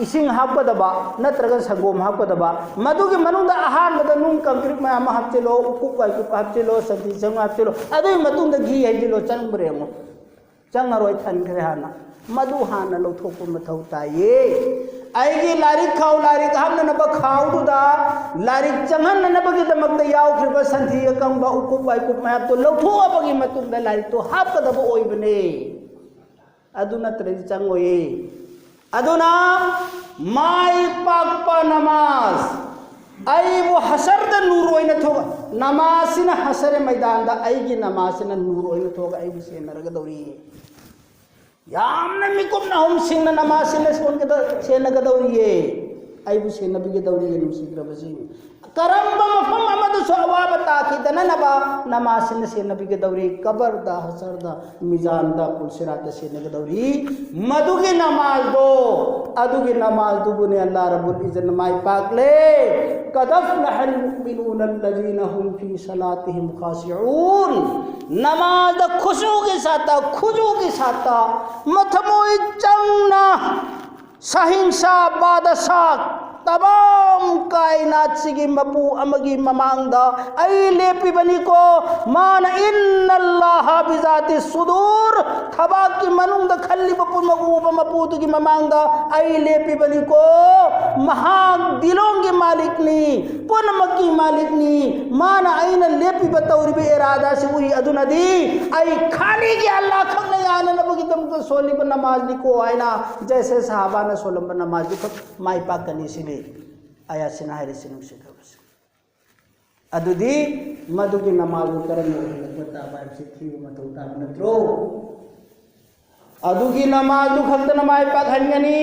ꯏꯁꯤꯡ ꯍꯥꯞꯀꯗꯕ ꯅꯠꯇ꯭ꯔꯒ ꯁꯪꯒꯣꯝ ꯍꯥꯞꯀꯗꯕ, ꯃꯗꯨꯒꯤ ꯃꯅꯨꯡꯗ ꯑꯍꯥꯟꯕꯗ ꯅꯨꯡ ꯀꯪꯀ꯭ꯔꯤꯠ ꯃꯌꯥꯝ ꯑꯃ ꯍꯥꯞꯆꯤꯜꯂꯣ, ꯎꯀꯨꯞ ꯋꯥꯏꯀꯨꯞ ꯍꯥꯞꯆꯤꯜꯂꯣ, ꯁꯟꯊꯤ ꯆꯪ ꯍꯥꯞꯆꯤꯜꯂꯣ, ꯑꯗꯨꯒꯤ ꯃꯇꯨꯡꯗ ꯘꯤ ꯍꯩꯖꯤꯜꯂꯣ, ꯆꯪꯕ꯭ꯔꯥ ꯌꯦꯡꯉꯣ꯫ ꯆꯪꯉꯔꯣꯏ, ꯊꯟꯈ꯭ꯔꯦ ꯍꯥꯟꯅ꯫ ꯃꯗꯨ ꯍꯥꯟꯅ ꯂꯧꯊꯣꯛꯄ ꯃꯊꯧ ꯇꯥꯏꯌꯦ꯫ ꯑꯩꯒꯤ ꯂꯥꯏꯔꯤꯛ ꯈꯥꯎ, ꯂꯥꯏꯔꯤꯛ ꯍꯥꯞꯅꯅꯕ ꯈꯥꯎꯗꯨꯗ ꯂꯥꯏꯔꯤꯛ ꯆꯪꯍꯟꯅꯅꯕꯒꯤꯗꯃꯛꯇ ꯌꯥꯎꯈ꯭ꯔꯤꯕ ꯁꯟꯊꯤ ꯑꯀꯪꯕ, ꯎꯀꯨꯞ ꯋꯥꯏꯀꯨꯞ ꯃꯌꯥꯝꯗꯣ ꯂꯧꯊꯣꯛꯑꯕꯒꯤ ꯃꯇꯨꯡꯗ ꯂꯥꯏꯔꯤꯛꯇꯣ ꯍꯥꯞꯀꯗꯕ ꯑꯣꯏꯕꯅꯦ꯫ ꯑꯗꯨ ꯅꯠꯇ꯭ꯔꯗꯤ ꯆꯪꯉꯣꯏꯌꯦ꯫ ꯑꯗꯨꯅ ꯃꯥꯏ ꯄꯥꯛꯄ ꯅꯃꯥꯖ, ꯑꯩꯕꯨ ꯍꯁꯔꯗ ꯅꯨꯔ ꯑꯣꯏꯅ ꯊꯣꯛ-, ꯅꯃꯥꯖꯁꯤꯅ ꯍꯁꯔ ꯃꯩꯗꯥꯟꯗ ꯑꯩꯒꯤ ꯅꯃꯥꯖꯁꯤꯅ ꯅꯨꯔ ꯑꯣꯏꯅ ꯊꯣꯛꯑꯒ ꯑꯩꯕꯨ ꯁꯦꯟꯅꯔꯒꯗꯧꯔꯤ꯫ ꯌꯥꯝꯅ ꯃꯤꯀꯨꯞ ꯅꯥꯍꯨꯝꯁꯤꯡꯅ ꯅꯃꯥꯖꯁꯤꯅ ꯁꯦꯟꯅꯒꯗꯧꯔꯤꯌꯦ, ꯑꯩꯕꯨ ꯁꯦꯟꯅꯕꯤꯒꯗꯧꯔꯤꯌꯦ, ꯅꯨꯡꯁꯤꯈ꯭ꯔꯕꯁꯤꯡ꯫ ꯀꯔꯝꯕ ꯃꯐꯝ ꯑꯃꯗꯁꯨ ꯑꯋꯥꯕ ꯇꯥꯈꯤꯗꯅꯅꯕ ꯅꯃꯥꯖꯁꯤꯅ ꯁꯦꯟꯅꯕꯤꯒꯗꯧꯔꯤ꯫ ꯀꯕꯔꯗ, ꯍꯁꯔꯗ, ꯃꯤꯖꯥꯟꯗ, ꯄꯨꯜꯁꯤꯔꯥꯠꯇ ꯁꯦꯟꯅꯒꯗꯧꯔꯤ꯫ ꯃꯗꯨꯒꯤ ꯅꯃꯥꯖꯗꯣ, ꯑꯗꯨꯒꯤ ꯅꯃꯥꯖꯗꯨꯕꯨꯅꯦ ꯑꯜꯂꯥꯍ ꯔꯕꯨꯜ ꯏꯖꯠꯅ ꯃꯥꯏ ꯄꯥꯛꯂꯦ꯫ "ꯀꯗ ꯑꯐꯂꯍꯜ ꯃꯨꯑꯃꯤꯅꯨꯅ ꯑꯜꯂꯖꯤꯅ ꯍꯨꯝ ꯐꯤ ꯁꯂꯥꯇꯤꯍꯤꯝ ꯈꯥꯁꯤꯎꯟ"꯫ ꯅꯃꯥꯖꯗ ꯈꯨꯁꯨꯒꯤ ꯁꯥꯠꯇ, ꯈꯨꯖꯨꯒꯤ ꯁꯥꯠꯇ, ꯃꯊꯃꯣꯏ ꯆꯪꯅ ꯁꯍꯤꯡꯁꯥ, ꯕꯥꯗꯁꯥ, ꯇꯃꯥꯝ ꯀꯥꯏꯅꯥꯠꯁꯤꯒꯤ ꯃꯄꯨ ꯑꯃꯒꯤ ꯃꯃꯥꯡꯗ ꯑꯩ ꯂꯦꯞꯄꯤꯕꯅꯤꯀꯣ꯫ ꯃꯥꯅ "ꯏꯟꯅ ꯑꯜꯂꯥꯍ ꯕꯤꯖꯥꯇꯤ ꯁꯨꯗꯨꯔ", ꯊꯕꯥꯛꯀꯤ ꯃꯅꯨꯡꯗ ꯈꯜꯂꯤꯕ ꯄꯨꯝꯅꯃꯛ ꯎꯕ ꯃꯄꯨꯗꯨꯒꯤ ꯃꯃꯥꯡꯗ ꯑꯩ ꯂꯦꯞꯄꯤꯕꯅꯤꯀꯣ꯫ ꯃꯍꯥꯛ ꯗꯤꯂꯣꯡꯒꯤ ꯃꯥꯂꯤꯛꯅꯤ, ꯄꯨꯝꯅꯃꯛꯀꯤ ꯃꯥꯂꯤꯛꯅꯤ꯫ ꯃꯥꯅ ꯑꯩꯅ ꯂꯦꯞꯄꯤꯕ ꯇꯧꯔꯤꯕ ꯏꯔꯥꯗꯥꯁꯤ ꯎꯏ꯫ ꯑꯗꯨꯅꯗꯤ ꯑꯩ ꯈꯥꯂꯤꯒꯤ ꯑꯜꯂꯥꯍ ꯈꯛꯅ ꯌꯥꯅꯅꯕꯒꯤꯗꯃꯛꯇ ꯁꯣꯜꯂꯤꯕ ꯅꯃꯥꯖꯅꯤꯀꯣ ꯍꯥꯏꯅ ꯖꯩꯁꯦ ꯁꯍꯥꯕꯥꯅ ꯁꯣꯜꯂꯝꯕ ꯅꯃꯥꯖꯗꯨ ꯈꯛ ꯃꯥꯏ ꯄꯥꯛꯀꯅꯤ ꯁꯤꯅꯤ ꯑꯌꯥꯠꯁꯤꯅ ꯍꯥꯏꯔꯤꯁꯤ, ꯅꯨꯡꯁꯤꯈ꯭ꯔꯕꯁꯤ꯫ ꯑꯗꯨꯗꯤ ꯃꯗꯨꯒꯤ ꯅꯃꯥꯖꯗꯨ ꯀꯔꯝꯅ ꯑꯣꯏꯍꯜꯂꯛꯄ ꯇꯥꯕ ꯍꯥꯏꯕꯁꯤ ꯊꯤꯕ ꯃꯊꯧ ꯇꯥꯕ ꯅꯠꯇ꯭ꯔꯣ? ꯑꯗꯨꯒꯤ ꯅꯃꯥꯖꯗꯨ ꯈꯛꯇꯅ ꯃꯥꯏ ꯄꯥꯛꯍꯟꯒꯅꯤ꯫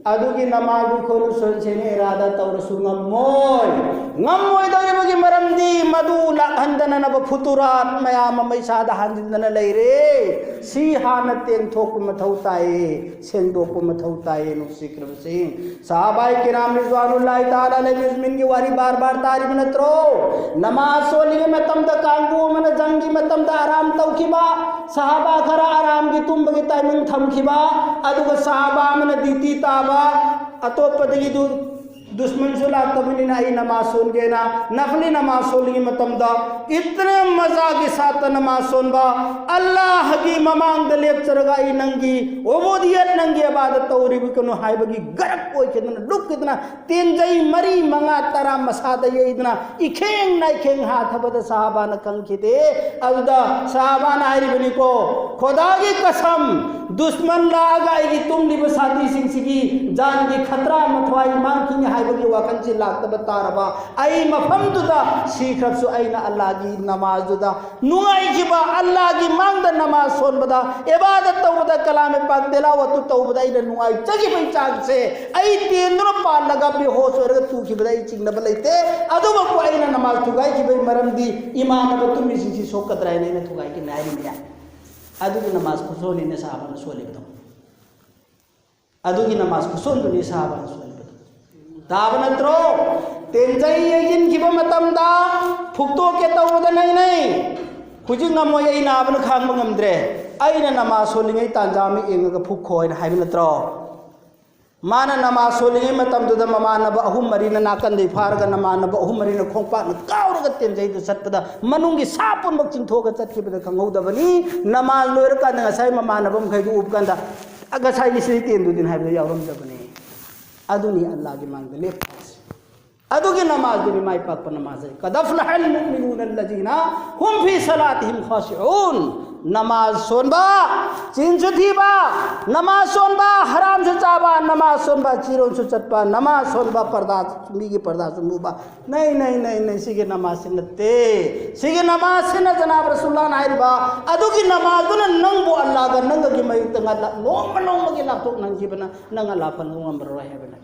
ꯑꯗꯨꯒꯤ ꯅꯃꯥꯖꯗꯨ ꯑꯩꯈꯣꯏꯅ ꯁꯣꯏꯁꯦꯅ ꯏꯔꯥꯗ ꯇꯧꯔꯁꯨ ꯉꯝꯃꯣꯏ꯫ ꯉꯝꯃꯣꯏꯗꯧꯔꯤꯕꯒꯤ ꯃꯔꯝꯗꯤ ꯃꯗꯨ ꯂꯥꯛꯍꯟꯗꯅꯅꯕ ꯐꯨꯇꯨꯔꯥꯠ ꯃꯌꯥꯝ ꯑꯃ ꯏꯁꯥꯗ ꯍꯥꯟꯖꯤꯟꯗꯅ ꯂꯩꯔꯦ꯫ ꯁꯤ ꯍꯥꯟꯅ ꯇꯦꯟꯊꯣꯛꯄ ꯃꯊꯧ ꯇꯥꯏꯌꯦ, ꯁꯦꯡꯗꯣꯛꯄ ꯃꯊꯧ ꯇꯥꯏꯌꯦ, ꯅꯨꯡꯁꯤꯈ꯭ꯔꯕꯁꯤꯡ꯫ ꯁꯍꯥꯕꯥꯏ ꯀꯤꯔꯥꯝ ꯔꯤꯖꯋꯥꯅꯨꯜꯂꯥꯍꯤ ꯇꯥꯂꯥ ꯑꯂꯩꯍꯤꯝ ꯑꯖꯃꯤꯟꯒꯤ ꯋꯥꯔꯤ ꯕꯥꯔ ꯕꯥꯔ ꯇꯥꯔꯤꯕ ꯅꯠꯇ꯭ꯔꯣ? ꯅꯃꯥꯖ ꯁꯣꯜꯂꯤꯉꯩ ꯃꯇꯝꯗ ꯀꯥꯡꯕꯨ ꯑꯃꯅ ꯖꯪꯒꯤ ꯃꯇꯝꯗ ꯑꯔꯥꯝ ꯇꯧꯈꯤꯕ, ꯁꯍꯥꯕꯥ ꯈꯔ ꯑꯔꯥꯝꯒꯤ ꯇꯨꯝꯕꯒꯤ ꯇꯥꯏꯃꯤꯡ ꯊꯝꯈꯤꯕ, ꯑꯗꯨꯒ ꯁꯍꯥꯕꯥ ꯑꯃꯅ ꯗ꯭ꯌꯨꯇꯤ ꯇꯥꯕ, ꯑꯇꯣꯞꯄꯗꯒꯤ ꯗꯨ-, ꯗꯨꯁꯃꯟꯁꯨ ꯂꯥꯛꯇꯕꯅꯤꯅ ꯑꯩ ꯅꯃꯥꯖ ꯁꯣꯟꯒꯦꯅ ꯅꯐꯂꯤ ꯅꯃꯥꯖ ꯁꯣꯜꯂꯤꯉꯩ ꯃꯇꯝꯗ ꯏꯇꯅꯦ ꯃꯖꯥꯒꯤ ꯁꯥꯠꯇ ꯅꯃꯥꯖ ꯁꯣꯟꯕ, ꯑꯜꯂꯥꯍꯒꯤ ꯃꯃꯥꯡꯗ ꯂꯦꯞꯆꯔꯒ ꯑꯩ ꯅꯪꯒꯤ ꯎꯕꯨꯗꯤꯌꯠ, ꯅꯪꯒꯤ ꯏꯕꯥꯗꯠ ꯇꯧꯔꯤꯕꯅꯤ ꯍꯥꯏꯕꯒꯤ ꯒꯔꯛ ꯑꯣꯏꯈꯤꯗꯅ, ꯂꯨꯞꯈꯤꯗꯅ, ꯇꯦꯟꯖꯩ ꯃꯔꯤ, ꯃꯉꯥ, ꯇꯔꯥ ꯃꯁꯥꯗ ꯌꯩꯗꯅ, ꯏꯈꯦꯡ ꯅꯥꯏꯈꯦꯡ ꯍꯥꯊꯕꯗ ꯁꯍꯥꯕꯥꯅ ꯈꯪꯈꯤꯗꯦ꯫ ꯑꯗꯨꯗ ꯁꯍꯥꯕꯥꯅ ꯍꯥꯏꯔꯤꯕꯅꯤꯀꯣ, "ꯈꯣꯗꯥꯒꯤ ꯀꯁꯝ, ꯗꯨꯁꯃꯟ ꯂꯥꯛꯑꯒ ꯑꯩꯒꯤ ꯇꯨꯝꯂꯤꯕ ꯁꯥꯊꯤꯁꯤꯡꯁꯤꯒꯤ ꯖꯥꯟꯒꯤ ꯈꯇ꯭ꯔꯥ ꯃꯊ꯭ꯋꯥꯏ ꯃꯥꯡꯈꯤꯅꯤ ꯍꯥꯏꯕꯒꯤ ꯋꯥꯈꯜꯁꯤ ꯂꯥꯛꯇꯕ ꯇꯥꯔꯕ, ꯑꯩ ꯃꯐꯝꯗꯨꯗ ꯁꯤꯈ꯭ꯔꯕꯁꯨ ꯑꯩꯅ ꯑꯜꯂꯥꯒꯤ ꯅꯃꯥꯖꯗꯨꯗ ꯅꯨꯡꯉꯥꯏꯈꯤꯕ, ꯑꯜꯂꯥꯒꯤ ꯃꯥꯡꯗ ꯅꯃꯥꯖ ꯁꯣꯟꯕꯗ, ꯏꯕꯥꯗꯠ ꯇꯧꯕꯗ, ꯀꯂꯥꯃꯦ ꯄꯥꯛ ꯇꯦꯂꯥꯋꯠꯇꯨ ꯇꯧꯕꯗ ꯑꯩꯅ ꯅꯨꯡꯉꯥꯏꯖꯈꯤꯕꯒꯤ ꯆꯥꯡꯁꯦ, ꯑꯩ ꯇꯦꯟꯗꯨꯅ ꯄꯥꯜꯂꯒ ꯕꯦꯍꯣꯁ ꯑꯣꯏꯔꯒ ꯇꯨꯈꯤꯕꯗ ꯑꯩ ꯆꯤꯡꯅꯕ ꯂꯩꯇꯦ꯫ ꯑꯗꯨꯃꯛꯄꯨ ꯑꯩꯅ ꯅꯃꯥꯖ ꯊꯨꯒꯥꯏꯈꯤꯕꯒꯤ ꯃꯔꯝꯗꯤ ꯏꯃꯥꯟꯅꯕ ꯇꯨꯝꯃꯤꯁꯤꯡꯁꯤ ꯁꯣꯛꯀꯗ꯭ꯔꯥ ꯍꯥꯏꯅ ꯑꯩꯅ ꯊꯨꯒꯥꯏꯈꯤꯕꯅꯤ" ꯍꯥꯏꯔꯤꯅꯦ꯫ ꯑꯗꯨꯒꯤ ꯅꯃꯥꯖ ꯈꯨꯁꯣꯟꯅꯤꯅꯦ ꯁꯍꯥꯕꯥꯅ ꯁꯣꯜꯂꯤꯕꯗꯣ꯫ ꯑꯗꯨꯒꯤ ꯅꯃꯥꯖ ꯈꯨꯁꯣꯟꯗꯨꯅꯤ ꯁꯍꯥꯕꯥꯅ ꯁꯣꯜꯂꯤꯕꯗꯣ꯫ ꯇꯥꯕ ꯅꯠꯇ꯭ꯔꯣ? ꯇꯦꯟꯖꯩ ꯌꯩꯁꯤꯟꯈꯤꯕ ꯃꯇꯝꯗ ꯐꯨꯛꯇꯣꯛꯀꯦ ꯇꯧꯕꯗ ꯅꯩꯅꯩ꯫ "ꯍꯧꯖꯤꯛ ꯉꯝꯃꯣꯏ, ꯑꯩ ꯅꯥꯕꯅ ꯈꯥꯡꯕ ꯉꯝꯗ꯭ꯔꯦ, ꯑꯩꯅ ꯅꯃꯥꯖ ꯁꯣꯜꯂꯤꯉꯩ ꯇꯥꯟꯖꯥ ꯑꯃ ꯌꯦꯡꯉꯒ ꯐꯨꯛꯈꯣ" ꯍꯥꯏꯅ ꯍꯥꯏꯕ ꯅꯠꯇ꯭ꯔꯣ? ꯃꯥꯅ ꯅꯃꯥꯖ ꯁꯣꯜꯂꯤꯉꯩ ꯃꯇꯝꯗꯨꯗ ꯃꯃꯥꯟꯅꯕ ꯑꯍꯨꯝ ꯃꯔꯤꯅ ꯅꯥꯀꯟꯗꯩ ꯐꯥꯔꯒ ꯅꯃꯥꯟꯅꯕ ꯑꯍꯨꯝ ꯃꯔꯤꯅ ꯈꯣꯡꯄꯥꯛꯅ ꯀꯥꯎꯔꯒ ꯇꯦꯟꯖꯩꯗꯨ ꯆꯠꯄꯗ ꯃꯅꯨꯡꯒꯤ ꯁꯥ ꯄꯨꯝꯅꯃꯛ ꯆꯤꯡꯊꯣꯛꯑꯒ ꯆꯠꯈꯤꯕꯗ ꯈꯪꯍꯧꯗꯕꯅꯤ꯫ ꯅꯃꯥꯖ ꯂꯣꯏꯔꯀꯥꯟꯗ ꯉꯁꯥꯏ ꯃꯃꯥꯟꯅꯕ ꯃꯈꯩꯗꯨ ꯎꯕ ꯀꯥꯟꯗ, "ꯑ, ꯉꯁꯥꯏꯒꯤ ꯁꯤꯗꯤ ꯇꯦꯟꯗꯨꯗꯤꯅ" ꯍꯥꯏꯕꯗ ꯌꯥꯎꯔꯝꯗꯕꯅꯤ꯫ ꯑꯗꯨꯅꯤ ꯑꯜꯂꯥꯒꯤ ꯃꯥꯡꯗ ꯂꯦꯞꯄ ꯍꯥꯏꯁꯦ꯫ ꯑꯗꯨꯒꯤ ꯅꯃꯥꯖꯗꯨꯅꯤ ꯃꯥꯏ ꯄꯥꯛꯄ ꯅꯃꯥꯖ꯫ "قد أفلح المؤمنون الذين هم في صلاتهم خاشعون" ꯅꯃꯥꯖ ꯁꯣꯟꯕ, ꯆꯤꯟꯁꯨ ꯊꯤꯕ, ꯅꯃꯥꯖ ꯁꯣꯟꯕ, ꯍꯔꯥꯝꯁꯨ ꯆꯥꯕ, ꯅꯃꯥꯖ ꯁꯣꯟꯕ, ꯆꯤꯔꯣꯟꯁꯨ ꯆꯠꯄ, ꯅꯃꯥꯖ ꯁꯣꯟꯕ, ꯄꯔꯗꯥ, ꯃꯤꯒꯤ ꯄꯔꯗꯥꯁꯨ ꯃꯨꯕ, ꯅꯩ, ꯅꯩ, ꯅꯩ, ꯅꯩ, ꯁꯤꯒꯤ ꯅꯃꯥꯖꯁꯤ ꯅꯠꯇꯦ꯫ ꯁꯤꯒꯤ ꯅꯃꯥꯖꯁꯤꯅ ꯖꯅꯥꯕ ꯔꯁꯨꯜꯂꯥꯅ ꯍꯥꯏꯔꯤꯕ ꯑꯗꯨꯒꯤ ꯅꯃꯥꯖꯗꯨꯅ ꯅꯪꯕꯨ ꯑꯜꯂꯥꯒ ꯅꯪꯒꯒꯤ ꯃꯌꯨꯛꯇ ꯉꯥꯛꯂ-, ꯅꯣꯡꯃ ꯅꯣꯡꯃꯒꯤ ꯂꯥꯞꯊꯣꯛꯅꯍꯟꯈꯤꯕꯅ ꯅꯪ ꯑꯜꯂꯥ ꯐꯪꯕ ꯉꯝꯃꯔꯣꯏ ꯍꯥꯏꯕꯅꯤ꯫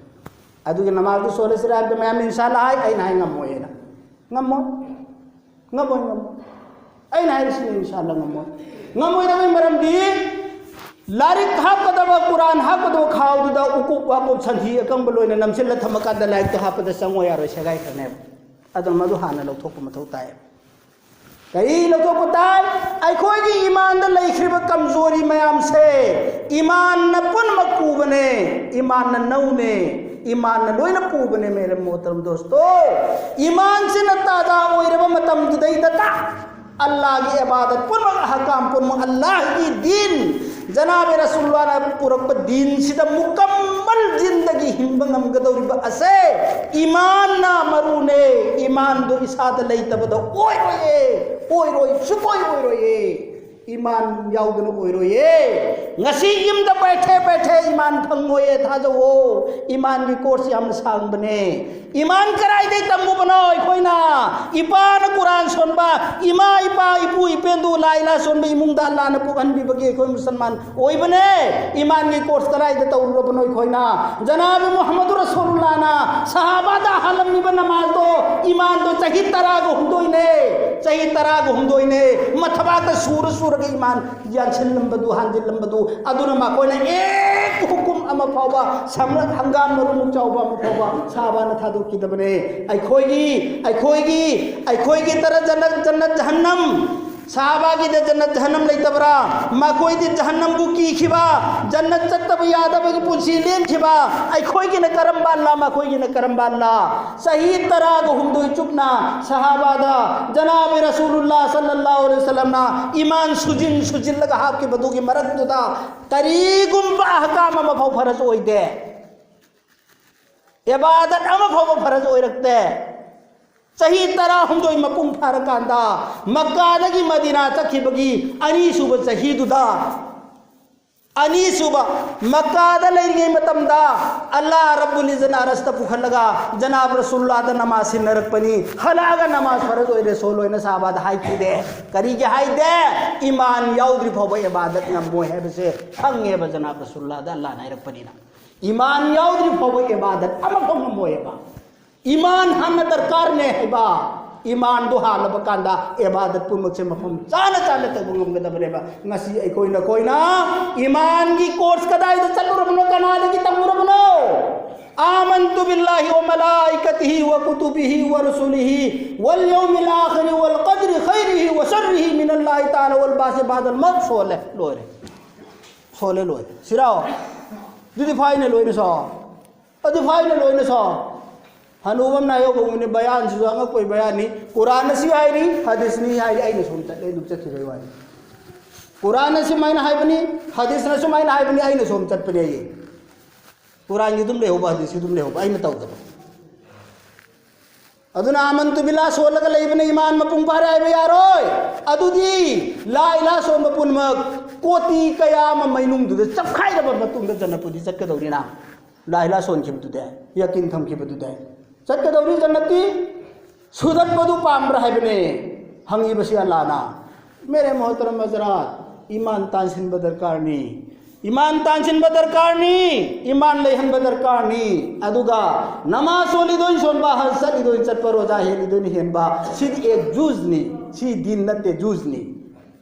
ꯑꯗꯨꯒꯤ ꯅꯃꯥꯖꯗꯨ ꯁꯣꯜꯂꯁꯤꯔꯥ ꯍꯥꯏꯕꯗ ꯃꯌꯥꯝꯅ ꯏꯟꯁꯥ ꯑꯜꯂꯥ ꯍꯥꯏ, ꯑꯩꯅ ꯍꯥꯏ ꯉꯝꯃꯣꯏ ꯍꯥꯏꯅ꯫ ꯉꯝꯃꯣꯏ꯫ ꯉꯝꯃꯣꯏ, ꯉꯝꯃꯣꯏ꯫ ꯑꯩꯅ ꯍꯥꯏꯔꯤꯁꯤꯅ ꯏꯟꯁꯥ ꯑꯜꯂꯥ ꯉꯝꯃꯣꯏ꯫ ꯉꯝꯃꯣꯏꯗꯕꯒꯤ ꯃꯔꯝꯗꯤ ꯂꯥꯏꯔꯤꯛ ꯍꯥꯞꯀꯗꯕ, ꯀꯨꯔꯥꯟ ꯍꯥꯞꯀꯗꯕ ꯈꯥꯎꯗꯨꯗ ꯎꯀꯨꯞ ꯋꯥꯀꯨꯞ ꯁꯟꯊꯤ ꯑꯀꯪꯕ ꯂꯣꯏꯅ ꯅꯝꯁꯤꯜꯂ ꯊꯝꯃꯀꯥꯟꯗ ꯂꯥꯏꯔꯤꯛꯇꯣ ꯍꯥꯞꯄꯗ ꯆꯪꯉꯣ ꯌꯥꯔꯣꯏ, ꯁꯦꯒꯥꯏꯈ꯭ꯔꯅꯦꯕ꯫ ꯑꯗꯨꯅ ꯃꯗꯨ ꯍꯥꯟꯅ ꯂꯧꯊꯣꯛꯄ ꯃꯊꯧ ꯇꯥꯏ꯫ ꯀꯔꯤ ꯂꯧꯊꯣꯛꯄ ꯇꯥꯏ? ꯑꯩꯈꯣꯏꯒꯤ ꯏꯃꯥꯟꯗ ꯂꯩꯈ꯭ꯔꯤꯕ ꯀꯝꯖꯣꯔꯤ ꯃꯌꯥꯝꯁꯦ ꯏꯃꯥꯟꯅ ꯄꯨꯝꯅꯃꯛ ꯄꯨꯕꯅꯦ, ꯏꯃꯥꯟꯅ ꯅꯧꯅꯦ, ꯏꯃꯥꯟꯅ ꯂꯣꯏꯅ ꯄꯨꯕꯅꯦ꯫ ꯃꯦꯔꯦ ꯃꯣꯍꯇꯔꯝ ꯗꯣꯁꯇꯣ, ꯏꯃꯥꯟꯁꯤꯅ ꯇꯥꯗꯥ ꯑꯣꯏꯔꯕ ꯃꯇꯝꯗꯨꯗꯩꯗ ꯇ ꯑꯜꯂꯥꯒꯤ ꯏꯕꯥꯗꯠ ꯄꯨꯝꯅꯃꯛ, ꯑꯍꯀꯥꯝ ꯄꯨꯝꯅꯃꯛ, ꯑꯜꯂꯥꯍꯒꯤ ꯗꯤꯟ, ꯖꯅꯥꯕꯦ ꯔꯁꯨꯜꯂꯥꯅ ꯄꯨꯔꯛꯄ ꯗꯤꯟꯁꯤꯗ ꯃꯨꯀꯝꯃꯜ ꯖꯤꯟꯗꯒꯤ ꯍꯤꯡꯕ ꯉꯝꯒꯗꯧꯔꯤꯕ ꯑꯁꯦ ꯏꯃꯥꯟꯅ ꯃꯔꯨꯅꯦ꯫ ꯏꯃꯥꯟꯗꯣ ꯏꯁꯥꯗ ꯂꯩꯇꯕꯗ ꯑꯣꯏꯔꯣꯏꯌꯦ, ꯑꯣꯏꯔꯣꯏ, ꯁꯨꯡꯑꯣꯏ ꯑꯣꯏꯔꯣꯏꯌꯦ꯫ ꯏꯃꯥꯟ ꯌꯥꯎꯗꯅ ꯑꯣꯏꯔꯣꯏꯌꯦ꯫ ꯉꯁꯤ ꯌꯨꯝꯗ ꯕꯩꯊꯦ ꯕꯩꯊꯦ ꯏꯃꯥꯟ ꯐꯪꯉꯣꯏꯌꯦ, ꯊꯥꯖꯧꯋꯣ꯫ ꯏꯃꯥꯟꯒꯤ ꯀꯣꯔꯁ ꯌꯥꯝꯅ ꯁꯥꯡꯕꯅꯦ꯫ ꯏꯃꯥꯟ ꯀꯗꯥꯏꯗꯩ ꯇꯝꯃꯨꯕꯅꯣ ꯑꯩꯈꯣꯏꯅ? ꯏꯄꯥꯅ ꯀꯨꯔꯥꯟ ꯁꯣꯟꯕ, ꯏꯃꯥ, ꯏꯄꯥ, ꯏꯄꯨ, ꯏꯄꯦꯟꯗꯨ, ꯂꯥꯏ ꯂꯥ ꯁꯣꯟꯕ ꯏꯃꯨꯡꯗ ꯑꯜꯂꯥꯅ ꯄꯣꯛꯍꯟꯕꯤꯕꯒꯤ ꯑꯩꯈꯣꯏ ꯃꯨꯁꯜꯃꯥꯟ ꯑꯣꯏꯕꯅꯦ꯫ ꯏꯃꯥꯟꯒꯤ ꯀꯣꯔꯁ ꯀꯗꯥꯏꯗ ꯇꯧꯔꯨꯔꯕꯅꯣ ꯑꯩꯈꯣꯏꯅ? ꯖꯅꯥꯕꯤ ꯃꯨꯍꯝꯃꯗꯨ ꯔꯁꯨꯜꯂꯥꯅ ꯁꯍꯥꯕꯥꯗ ꯍꯥꯜꯂꯝꯃꯤꯕ ꯅꯃꯥꯖꯗꯣ, ꯏꯃꯥꯟꯗꯣ ꯆꯍꯤ ꯇꯔꯥꯒ ꯍꯨꯝꯗꯣꯏꯅꯦ, ꯆꯍꯤ ꯇꯔꯥꯒ ꯍꯨꯝꯗꯣꯏꯅꯦ꯫ ꯃꯊꯕꯥꯛꯇ ꯁꯨꯔ ꯁꯨꯔꯒ ꯏꯃꯥꯟ ꯌꯥꯟꯁꯤꯜꯂꯝꯕꯗꯨ, ꯍꯥꯟꯖꯤꯜꯂꯝꯕꯗꯨ, ꯑꯗꯨꯅ ꯃꯈꯣꯏꯅ ꯑꯦꯛ ꯍꯨꯀꯨꯝ ꯑꯃ ꯐꯥꯎꯕ, ꯁꯝꯅ ꯍꯪꯒꯥꯝ ꯃꯔꯨꯃꯨꯛ ꯆꯥꯎꯕ ꯑꯃ ꯐꯥꯎꯕ ꯁꯍꯥꯕꯥꯅ ꯊꯥꯗꯣꯛꯈꯤꯗꯕꯅꯦ꯫ ꯑꯩꯈꯣꯏꯒꯤ, ꯑꯩꯈꯣꯏꯒꯤ, ꯑꯩꯈꯣꯏꯒꯤ ꯇꯔ ꯖꯟꯅꯠ, ꯖꯟꯅꯠ ꯖꯍꯟꯅꯝ, ꯁꯍꯥꯕꯥꯒꯤꯗ ꯖꯟꯅꯠ ꯖꯍꯟꯅꯝ ꯂꯩꯇꯕ꯭ꯔꯥ? ꯃꯈꯣꯏꯗꯤ ꯖꯍꯟꯅꯝꯕꯨ ꯀꯤꯈꯤꯕ, ꯖꯟꯅꯠ ꯆꯠꯇꯕ ꯌꯥꯗꯕꯒꯤ ꯄꯨꯟꯁꯤ ꯂꯦꯟꯈꯤꯕ꯫ ꯑꯩꯈꯣꯏꯒꯤꯅ ꯀꯔꯝꯕ ꯑꯜꯂꯥ, ꯃꯈꯣꯏꯒꯤꯅ ꯀꯔꯝꯕ ꯑꯜꯂꯥ? ꯆꯍꯤ ꯇꯔꯥꯒ ꯍꯨꯝꯗꯣꯏ ꯆꯨꯞꯅ ꯁꯍꯥꯕꯥꯗ ꯖꯅꯥꯕꯤ ꯔꯁꯨꯂꯨꯜꯂꯥ ꯁꯜꯂꯜꯂꯥꯍꯨ ꯑꯂꯩꯍꯤ ꯋꯁꯜꯂꯝꯅ ꯏꯃꯥꯟ ꯁꯨꯖꯤꯟ ꯁꯨꯖꯤꯜꯂꯒ ꯍꯥꯞꯈꯤꯕꯗꯨꯒꯤ ꯃꯔꯛꯇꯨꯗ ꯀꯔꯤꯒꯨꯝꯕ ꯑꯍꯀꯥꯝ ꯑꯃꯐꯥꯎ ꯐꯔꯖ ꯑꯣꯏꯗꯦ꯫ ꯏꯕꯥꯗꯠ ꯑꯃ ꯐꯥꯎꯕ ꯐꯔꯖ ꯑꯣꯏꯔꯛꯇꯦ꯫ ꯆꯍꯤ ꯇꯔꯥꯍꯨꯝꯗꯣꯏ ꯃꯄꯨꯡ ꯐꯥꯔꯀꯥꯟꯗ, ꯃꯛꯀꯥꯗꯒꯤ ꯃꯗꯤꯅꯥ ꯆꯠꯈꯤꯕꯒꯤ ꯑꯅꯤꯁꯨꯕ ꯆꯍꯤꯗꯨꯗ, ꯑꯅꯤꯁꯨꯕ, ꯃꯛꯀꯥꯗ ꯂꯩꯔꯤꯉꯩ ꯃꯇꯝꯗ ꯑꯜꯂꯥ ꯔꯕꯨꯜ ꯏꯖꯠꯅ ꯑꯔꯁꯇ ꯄꯨꯈꯠꯂꯒ ꯖꯅꯥꯕ ꯔꯁꯨꯜꯂꯥꯗ ꯅꯃꯥꯖ ꯁꯤꯟꯅꯔꯛꯄꯅꯤ꯫ ꯍꯜꯂꯛꯑꯒ ꯅꯃꯥꯖ ꯐꯔꯖ ꯑꯣꯏꯔꯦ, ꯁꯣꯜ ꯑꯣꯏꯅ ꯁꯥꯕꯗ ꯍꯥꯏꯈꯤꯗꯦ꯫ ꯀꯔꯤꯒꯤ ꯍꯥꯏꯗꯦ? ꯏꯃꯥꯟ ꯌꯥꯎꯗ꯭ꯔꯤ ꯐꯥꯎꯕ ꯏꯕꯥꯗꯠ ꯉꯝꯃꯣꯏ ꯍꯥꯏꯕꯁꯦ ꯈꯪꯉꯦꯕ ꯖꯅꯥꯕ ꯔꯁꯨꯜꯂꯥꯗ ꯑꯜꯂꯥꯅ ꯍꯥꯏꯔꯛꯄꯅꯤꯅ꯫ ꯏꯃꯥꯟ ꯌꯥꯎꯗ꯭ꯔꯤ ꯐꯥꯎꯕ ꯏꯕꯥꯗꯠ ꯑꯃꯐꯥꯎ ꯉꯝꯃꯣꯏꯕ꯫ ꯏꯃꯥꯟ ꯍꯥꯟꯅ ꯗꯔꯀꯥꯔꯅꯦ ꯍꯥꯏꯕ꯫ ꯏꯃꯥꯟꯗꯣ ꯍꯥꯟꯅꯕ ꯀꯥꯟꯗ ꯏꯕꯥꯗꯠ ꯄꯨꯝꯅꯃꯛꯁꯦ ꯃꯐꯝ ꯆꯥꯅ ꯆꯥꯅ ꯇꯧꯕ ꯉꯝꯒꯗꯕꯅꯦꯕ꯫ ꯉꯁꯤ ꯑꯩꯈꯣꯏꯅ, ꯑꯩꯈꯣꯏꯅ ꯏꯃꯥꯟꯒꯤ ꯀꯣꯔꯁ ꯀꯗꯥꯏꯗ ꯆꯠꯂꯨꯔꯕꯅꯣ? ꯀꯅꯥꯗꯒꯤ ꯇꯝꯃꯨꯔꯕꯅꯣ? آمنت بالله وملائكته وكتبه ورسله واليوم الآخر والقدر خيره وشره من الله تعالى والبعث بعد الموت꯫ ꯁꯣꯜꯂꯦ, ꯂꯣꯏꯔꯦ꯫ ꯁꯣꯜꯂꯦ, ꯂꯣꯏꯔꯦ꯫ ꯁꯤꯔꯥꯎ? ꯑꯗꯨꯗꯤ ꯐꯥꯏꯅꯦ, ꯂꯣꯏꯅ ꯁꯣ꯫ ꯑꯗꯨ ꯐꯥꯏꯅꯦ, ꯂꯣꯏꯅ ꯁꯣ꯫ ꯍꯅꯨꯕ ꯑꯃꯅ ꯍꯥꯏꯍꯧꯕ ꯎꯅꯦ, ꯕꯌꯥꯟꯁꯤꯁꯨ ꯑꯉꯛꯄꯒꯤ ꯕꯌꯥꯟꯅꯤ꯫ ꯀꯨꯔꯥꯟꯅ ꯁꯤ ꯍꯥꯏꯔꯤ, ꯍꯗꯤꯁꯅꯤ ꯍꯥꯏꯔꯤ, ꯑꯩꯅ ꯁꯣꯝ ꯆꯠꯂꯦ, ꯑꯗꯨꯝ ꯆꯠꯈꯤꯕꯒꯤ ꯋꯥꯅꯤ꯫ ꯀꯨꯔꯥꯟꯅ ꯁꯨꯃꯥꯏꯅ ꯍꯥꯏꯕꯅꯤ, ꯍꯗꯤꯁꯅ ꯁꯨꯃꯥꯏꯅ ꯍꯥꯏꯕꯅꯤ, ꯑꯩꯅ ꯁꯣꯝ ꯆꯠꯄꯅꯦ ꯑꯩ꯫ ꯀꯨꯔꯥꯟꯒꯤ ꯑꯗꯨꯝ ꯂꯩꯍꯧꯕ, ꯍꯗꯤꯁꯀꯤ ꯑꯗꯨꯝ ꯂꯩꯍꯧꯕ, ꯑꯩꯅ ꯇꯧꯗꯕ꯫ ꯑꯗꯨꯅ ꯑꯃꯟꯇꯨ ꯕꯤꯜꯂꯥ ꯁꯣꯜꯂꯒ ꯂꯩꯕꯅ ꯏꯃꯥꯟ ꯃꯄꯨꯡ ꯐꯥꯔꯦ ꯍꯥꯏꯕ ꯌꯥꯔꯣꯏ꯫ ꯑꯗꯨꯗꯤ ꯂꯥ ꯏꯂꯥ ꯁꯣꯟꯕ ꯄꯨꯝꯅꯃꯛ ꯀꯣꯇꯤ ꯀꯌꯥ ꯑꯃ ꯃꯩꯅꯨꯡꯗꯨꯗ ꯆꯞꯈꯥꯏꯔꯕ ꯃꯇꯨꯡꯗ ꯖꯟꯅꯄꯨꯗꯤ ꯆꯠꯀꯗꯧꯔꯤꯅ꯫ ꯂꯥ ꯏꯂꯥ ꯁꯣꯟꯈꯤꯕꯗꯨꯗ, ꯌꯥꯀꯤꯟ ꯊꯝꯈꯤꯕꯗꯨꯗ ꯆꯠꯀꯗꯧꯔꯤ ꯖꯟꯅꯇꯤ꯫ ꯁꯨꯗꯠꯄꯗꯨ ꯄꯥꯝꯕ꯭ꯔꯥ ꯍꯥꯏꯕꯅꯦ ꯍꯪꯉꯤꯕꯁꯤ ꯑꯜꯂꯥꯅ꯫ ꯃꯦꯔꯦ ꯃꯣꯍꯇꯔꯝ ꯍꯖꯔꯥꯠ, ꯏꯃꯥꯟ ꯇꯥꯟꯁꯤꯟꯕ ꯗꯔꯀꯥꯔꯅꯤ꯫ ꯏꯃꯥꯟ ꯇꯥꯟꯁꯤꯟꯕ ꯗꯔꯀꯥꯔꯅꯤ꯫ ꯏꯃꯥꯟ ꯂꯩꯍꯟꯕ ꯗꯔꯀꯥꯔꯅꯤ꯫ ꯑꯗꯨꯒ ꯅꯃꯥꯖ ꯁꯣꯜꯂꯤꯗꯣꯏ ꯁꯣꯟꯕ, ꯍꯖ ꯆꯠꯂꯤꯗꯣꯏ ꯆꯠꯄ, ꯔꯣꯖꯥ ꯍꯦꯜꯂꯤꯗꯣꯏ ꯍꯦꯟꯕ, ꯁꯤꯗꯤ ꯑꯦꯛ ꯖꯨꯖꯅꯤ꯫ ꯁꯤ ꯗꯤꯟ ꯅꯠꯇꯦ, ꯖꯨꯖꯅꯤ꯫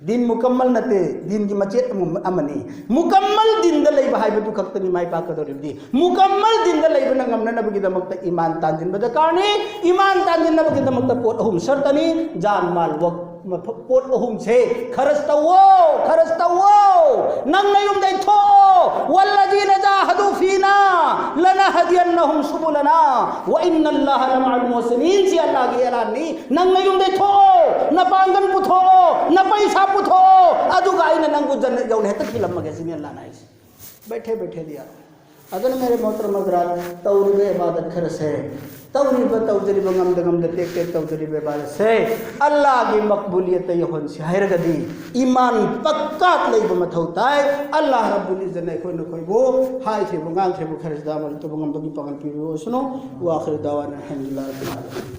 ꯗꯤꯟ ꯃꯨꯀꯝꯃꯜ ꯅꯠꯇꯦ, ꯗꯤꯟꯒꯤ ꯃꯆꯦꯠ ꯑꯃ-, ꯑꯃꯅꯤ꯫ ꯃꯨꯀꯝꯃꯜ ꯗꯤꯟꯗ ꯂꯩꯕ ꯍꯥꯏꯕꯗꯨ ꯈꯛꯇꯅꯤ ꯃꯥꯏ ꯄꯥꯛꯀꯗꯧꯔꯤꯕꯗꯤ꯫ ꯃꯨꯀꯝꯃꯜ ꯗꯤꯟꯗ ꯂꯩꯕꯅ ꯉꯝꯅꯅꯕꯒꯤꯗꯃꯛꯇ ꯏꯃꯥꯟ ꯇꯥꯟꯁꯤꯟꯕ ꯗꯔꯀꯥꯔꯅꯤ꯫ ꯏꯃꯥꯟ ꯇꯥꯟꯁꯤꯟꯅꯕꯒꯤꯗꯃꯛꯇ ꯄꯣꯠ ꯑꯍꯨꯝ ꯁꯔꯇꯅꯤ: ꯖꯥꯟ, ꯃꯥꯜ, ꯋꯛ꯫ ꯃꯐ-, ꯄꯣꯠ ꯑꯍꯨꯝꯁꯦ ꯈꯔꯁ ꯇꯧꯋꯣ, ꯈꯔꯁ ꯇꯧꯋꯣ꯫ ꯅꯪ ꯅꯌꯨꯝꯗꯩ ꯊꯣꯛꯑꯣ꯫ والذين جاهدوا فينا لنهدينهم سبلنا وإن الله لمع المحسنين꯫ ꯁꯤ ꯑꯜꯂꯥꯒꯤ ꯑꯦꯂꯥꯟꯅꯤ꯫ ꯅꯪ ꯅꯌꯨꯝꯗꯩ ꯊꯣꯛꯑꯣ, ꯅꯄꯥꯡꯒꯜ ꯄꯨꯊꯣꯛꯑꯣ, ꯅꯄꯩꯁꯥ ꯄꯨꯊꯣꯛꯑꯣ, ꯑꯗꯨꯒ ꯑꯩꯅ ꯅꯪꯕꯨ ꯖꯟꯅꯠ ꯌꯧꯅ ꯍꯦꯛꯇ ꯊꯤꯜꯂꯝꯃꯒꯦ ꯁꯤꯅꯤ ꯑꯜꯂꯥꯅ ꯍꯥꯏꯁꯦ꯫ ꯕꯩꯊꯦ ꯕꯩꯊꯦ ꯗꯤꯌꯥ꯫ ꯑꯗꯨꯅ ꯃꯦꯔꯦ ꯃꯣꯍꯇꯔꯝ ꯍꯖꯔꯥꯠ, ꯇꯧꯔꯤꯕ ꯏꯕꯥꯗꯠ ꯈꯔꯁꯦ ꯇꯧꯔꯤꯕ, ꯇꯧꯖꯔꯤꯕ, ꯉꯝꯗ ꯉꯝꯗ ꯇꯦꯛ ꯇꯦꯛ ꯇꯧꯖꯔꯤꯕ ꯏꯕꯥꯗꯠꯁꯦ ꯑꯜꯂꯥꯍꯒꯤ ꯃꯛꯕꯨꯂꯤꯌꯠꯇ ꯌꯧꯍꯟꯁꯤ ꯍꯥꯏꯔꯒꯗꯤ, ꯏꯃꯥꯟ ꯄꯛꯀꯥꯠ ꯂꯩꯕ ꯃꯊꯧ ꯇꯥꯏ꯫ ꯑꯜꯂꯥꯍ ꯔꯕꯨꯜ ꯏꯖꯠꯅ ꯑꯩꯈꯣꯏ ꯅꯈꯣꯏꯕꯨ ꯍꯥꯏꯈ꯭ꯔꯤꯕ, ꯉꯥꯡꯈ꯭ꯔꯤꯕ ꯈꯔꯁꯤꯗ ꯑꯃꯜ ꯇꯧꯕ ꯉꯝꯕꯒꯤ ꯄꯥꯡꯒꯜ ꯄꯤꯕꯤꯌꯨ ꯑꯣꯏꯁꯅꯨ꯫ ꯋꯥꯈꯤꯔ ꯗꯥꯋꯥꯅ ꯑꯜꯍꯝꯗꯨꯂꯤꯜꯂꯥꯍꯤ ꯔꯕꯤꯜ ꯑꯥꯂꯃꯤꯟ꯫